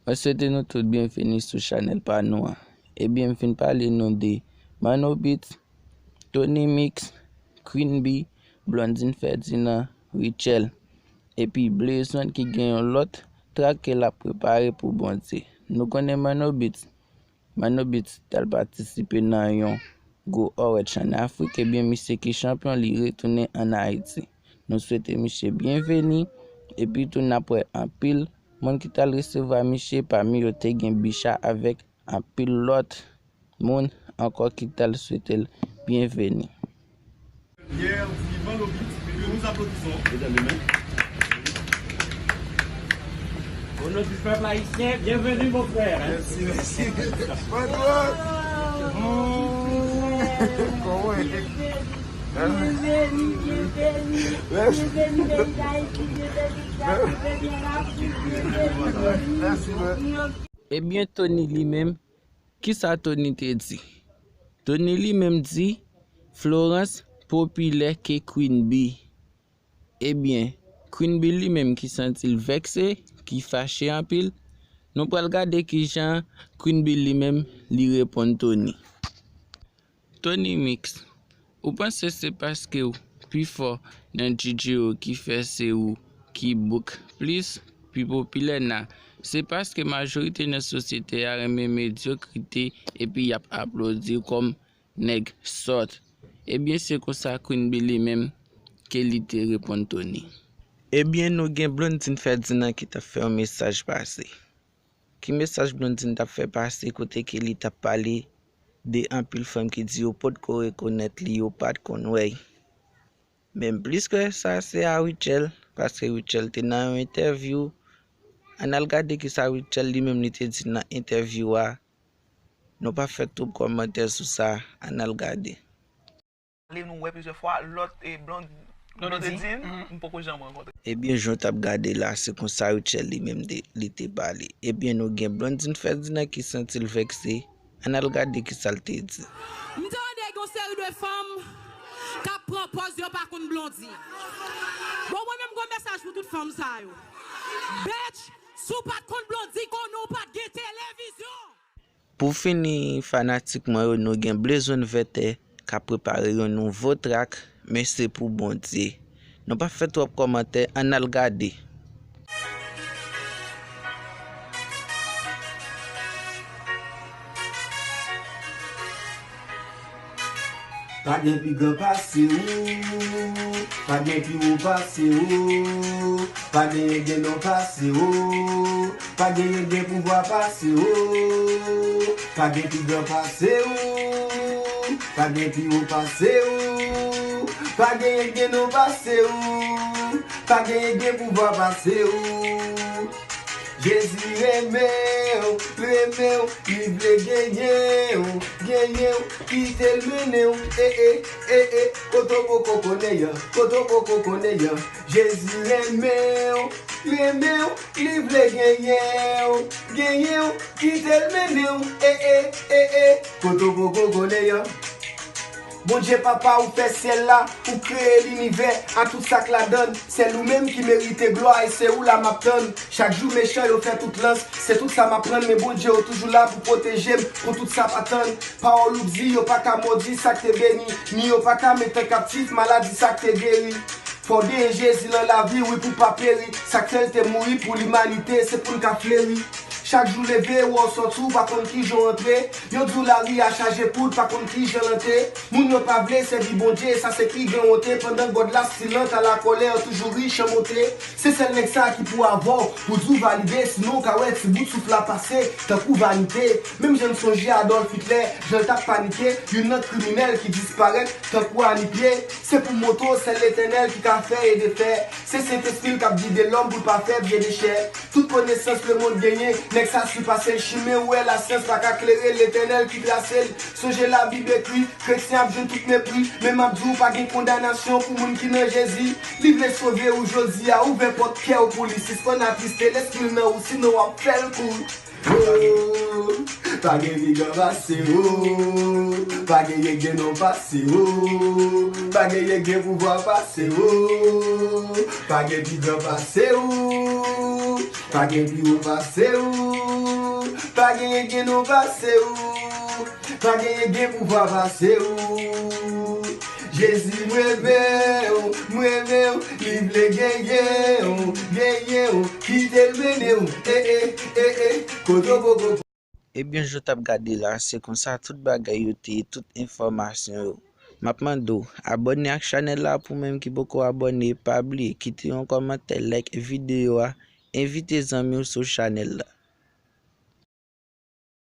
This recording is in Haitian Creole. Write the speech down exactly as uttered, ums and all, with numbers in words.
Mwen swete nou tout byenveni sou chanèl pa nou an. Ebyen, m vin pale nou de Manno Beats, Tony Mix, Queen B, Blondine Ferdinand, Rutshelle, epi Blaze One ki gen yon lòt trak ke l ap prepare pou Bondye. Nou konnen Manno Beats, Manno Beats t al patisipe nan yon gwo award ann Afrik, ebyen, misye ki chanpyon, li retounen ann Ayiti. Nou swete misye byenveni, epi tou n ap wè anpil moun ki t al resevwa misye, pami yo te gen Bicha avèk anpil lòt moun ankò ki t al swete l byenveni. Hier, vivant Lobit, que nous applaudissons. Mesdames et messieurs. Au nom du peuple haïtien, bienvenue, mon frère. Merci, merci. Patron. Comment est? Bienvenue, bienvenue, bienvenue, bienvenue, bienvenue, bienvenue, bienvenue, bienvenue, bienvenue. Merci, man. Ebyen, Tony li menm, kisa Tony te di? Tony li menm di, Florence popilè ke Queen B. Ebyen, Queen B li menm ki santi l vèkse, ki fache anpil, nou pral gade kijan Queen B li menm li reponn Tony. Tony Mix, ou panse se paske w pi fò nan D J yo ki fè se ou ki book plis, pi popilè nan? Se paske majorite nan sosyete a renmen medyokrite epi y ap aplodi w kòm nèg sòt? Ebyen, se konsa Queen B li menm ke li te reponn Tony. Ebyen, nou gen Blondine Ferdinand ki t ap fè yon mesaj pase. Ki mesaj Blondine t ap fè pase kote ke li t ap pale de anpil fanm ki di yo potko rekonèt li, yo pa t konn wè l. Men plis ke sa, se a Rutshelle, paske Rutshelle te nan yon entèvyou. Ann al gade kisa Rutshelle li menm li te di nan entèvyou a. Nou pa fè twòp kòmantè sou sa, ann al gade. Pale nou wè plizyè fwa, lòt, e, Blond-, Blondedy, Blondedy, m poko janm rankontre. Ebyen, jan w t ap gade la, se konsa Rutshelle li menm te, li te pale. Ebyen, nou gen Blondine Ferdinand ki santi l vèkse. Ann al gade kisa l te di. M tande gen yon seri de fanm k ap pran pòz yo pa konn Blondy. Bon, mwen menm, m gon mesaj pou tout fanm sa yo. Bitch, si w pa t konn Blondy, konnen w pa t gen televizyon. Pou fini, fanatik mwen yo, nou gen Blaze One Vètè k ap prepare yon nouvo trak, men se pou Bondye. Nou pa fè twòp kòmantè, ann al gade. Pa gen pi gran pase ou, pa gen pi wo pase ou, pa genyen gen non pase ou, pa genyen gen pouvwa pase ou, pa gen pi gran pase ou, pa gen pi wo pase ou, pa genyen gen non pase ou, pa genyen gen pouvwa pase ou. Jezi renmen w, renmen w, li vle genyen w, genyen w, kite l mennen w, e, e, e, e, kote w poko konnen an, kote w poko konnen an. Jezi renmen w, renmen w, li vle genyen w, genyen w, kite l mennen w, e, e, e, e, kote w poko konnen an. Bondye Papa, ou fè syèl la, ou kreye linivè a tout sa k ladann. Sèl ou menm ki merite glwa, e se ou la m ap tann. Chak jou mechan yo fè tout lans, se tout sa m aprann, men Bondye ou toujou la pou pwoteje m kont tout sa pa tann. Pawòl ou di yo pa ka modi sa k te beni, ni yo pa ka met an kaptif maladi sa k te geri. Fò w genyen Jezi lan lavi, wi, pou w pa peri. Sa k fè l te mouri pou limanite, se pou n ka fleri. Chak jou leve, wè w sòti, w pa konn kijan w antre. Yo di w lari a chaje poud, pa konn kijan l antre. Moun yo pa vle sèvi Bondye, sa se pi gran wonte. Pandan God la silan, ta lakòlè, toujou rich an bonte. Se sèl nèg sa ki pou avè w, pou di w valide, sinon w ka wè ti bout souf la pase, tankou vanite. Menm jan n sonje Adolf Hitler, jan l t ap panike, youn nan kriminèl ki disparèt, tankou Annie Pied. Se pou moto, sèl Letènèl ki ka fè e defè. Se Sentespri l k ap gide lòm pou l pa fè vye dechè. Tout konesans lemonn genyen, nèg sa sipase l. Chimen ou wè lasyans pa ka klere, Letènèl ki trase l. Sonje Labib ekri, kretyen ap jwenn tout mepri. Men m ap di w, pa gen kondanasyon pou moun ki nan Jezi. Li vle sove ou jodi a, ouvè pòt kè w pou li. Sispann atriste lespri l nan ou, sinon w ap fè l kouri. Oh, pa gen pi gran pase ou, pa genyen gen non pase ou, pa genyen gen pouvwa pase ou, pa gen pi gran pase ou. Pa gen pi wo pase ou, pa gen gen non pase ou, pa gen gen pouvwa pase ou. Jezi, m reve w, m reve w, li vle genyen w, genyen w, kite l mennen w, e, e, e, e, kote w poko. Ebyen, jan w t ap gade la, se konsa tout bagay yo te ye, tout enfòmasyon yo. M ap mande w, abòne ak chanèl la pou menm ki poko abòne, pa bliye kite yon kòmantè, like videyo a, envite zanmi w sou chanèl la.